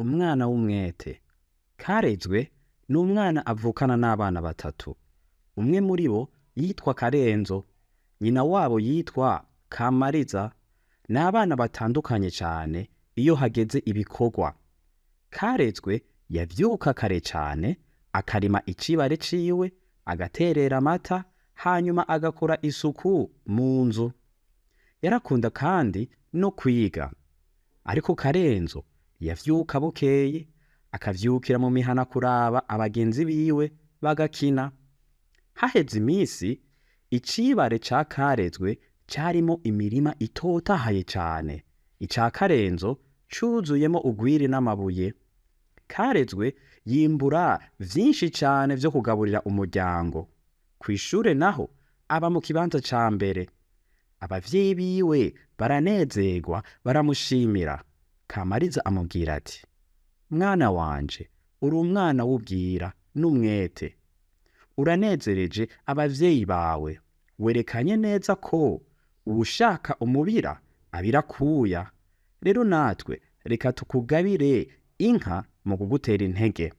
Umwana w'umwete. Karezwe ni umwana avukana n'abana batatu. Umwe muri bo yitwa Karenzo, nyina wabo yitwa Kamariza. Ni abana batandukanye cane iyo hageze ibikorwa. Karezwe yavyuka kare cane, akarima icibare ciwe, agaterera amata, hanyuma agakora isuku mu nzu. Yarakunda kandi no kwiga. Ariko Karenzo yavyuka bukeye, akavyukira mu mihana kuraba abagenzi biwe bagakina. Haheze imisi, icibare ca Karezwe carimwo imirima itotahaye cane. Ica Karenzo cuzuyemwo urwiri n'amabuye. Karezwe yimbura vyinshi cane vyo kugaburira umuryango. Kw'ishure naho aba mu kibanza ca mbere. Abavyeyi biwe baranezerwa baramushimira. Kamariza amubwira ati: "Mwana wanje, uri umwana w'ubwira n'umwete. Uranezereje abavyeyi bawe. Werekanye neza ko uwushaka umubira abira akuya. Rero natwe reka tukugabire inka mu kugutera intege."